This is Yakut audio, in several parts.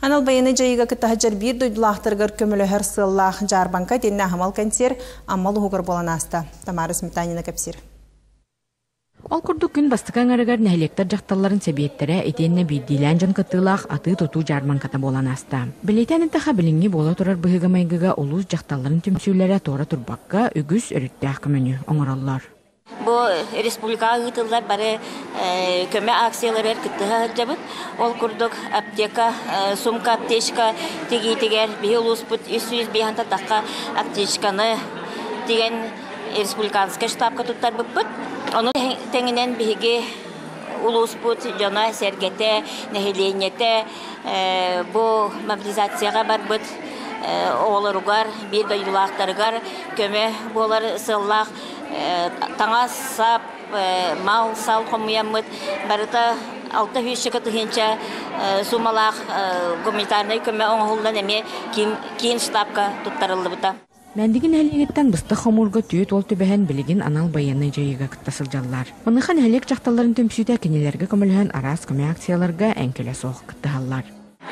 Анал байыаннай дьайыыга кытта сылдьар биир дойдулаахтарыгар көмөлөһөр сыаллаах дьаарбаҥка итиэннэ аһымал кэнсиэр Амма улууһугар буолан ааста. Тамара Сметанина кэпсиир. Ол курдук күн бастакы аҥарыгар нэһилиэктэр дьахталларын сэбиэттэрэ итиэннэ биирдиилээн дьон кыттыылаах атыы-тутуу дьаарбаҥката буолан ааста. Бэлиэтээн эттэххэ, билиҥҥи буола турар быһыыга-майгыга улуус дьахталларын түмсүүлэрэ туора турбакка үгүс өрүттээх көмөнү оҥороллор. Бу республикаҕа ыытыллар бары көмө акцияларыгар кыттыһа сылдьабыт. Ол курдук аптека, сумка аптечка тигиитигэр биһи улууспут 305 тахха аптечканы тигэн республиканскай штабка туттарбыппыт. Ону тэҥинэн биһиги улууспут дьоно-сэргэтэ, нэһилиэнньэтэ бу мобилизацияҕа барбыт оҕолоругар, биир дойдулаахтарыгар көмө буолар сыаллаах таҥас-сап, мал-сал хомуйаммыт барыта 600 тыһыынча суумалаах гуманитарнай көмө оҥоһуллан эмиэ киин штабка туттарыллыбыта. Мээндиги нэһилиэгиттэн быстах хомуурга түөрт уол түбэһэн билигин анал байыаннай дьайыыга кытта сылдьаллар. Маныаха нэһилиэк дьахталларын түмсүүтэ кинилэргэ көмөлөһөн араас көмө акцияларга эҥкилэ суох кыттыһаллар.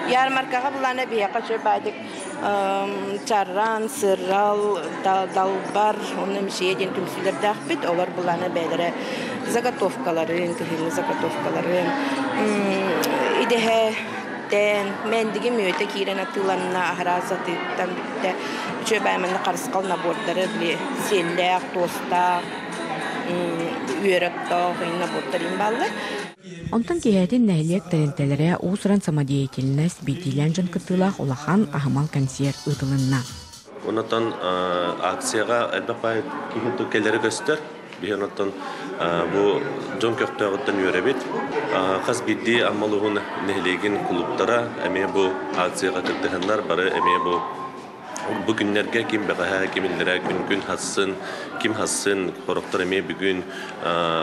Ярмаркаҕа былаана биһиэхэ үчүгэй баайдык чарран, сырал, далбар, онно мсия диэн түмсүүлэрдээхпит. Олор былаана бэйэлэрэ заготовкаларын, кыһыҥҥы заготовкаларын идэһэ тэн Мээндиги мүөтэ киирэн атыыланна, араас атыыттан бүттэ. Үчүгэй баай манна харысхал набордары били сиэллээх, туостаах, үөр оттоох набордар иҥ бааллар. Онтон киэһэтин нэһилиэк тэрилтэлэрэ уус-уран самодеятельность биирдиилээн дьон кыттыылаах улахан аһымал кэнсиэр ыытылынна. Онтон акцияҕа элбэх баай киһи кэлэрэ көстөр. Биһи онтон бу дьон көхтөөҕүттэн үөрэбит. Хас биирдии Амма улууһун нэһилиэгин кулууптара эмиэ бу акцияҕа кыттыһаннар бары эмиэ бу бу күннэргэ ким бэҕэһээ, ким иллэрээ күн күн хассын, ким хассын, сорохтор эмиэ бүгүн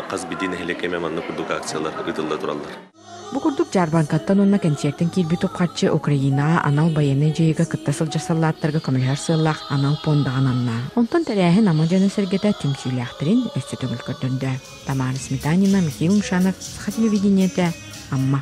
хас биирдии нэһилиэккэ эмиэ маннык курдук акциялар ыытылла тураллар. Бу курдук дьаарбаҥкаттан уонна кэнсиэртэн киирбит үп-харчы Украинаҕа анал байыаннай дьайыыга кытта сылдьар саллааттарга көмөлөһөр сыаллаах анал пуондаҕа ананна. Онтон тэрээһин Амма дьоно-сэргэтэ түмсүүлээхтэрин өссө төгүл көрдөрдө. Тамара Сметанина, Михаил Мшанов, Саха телевидениетэ, Амма.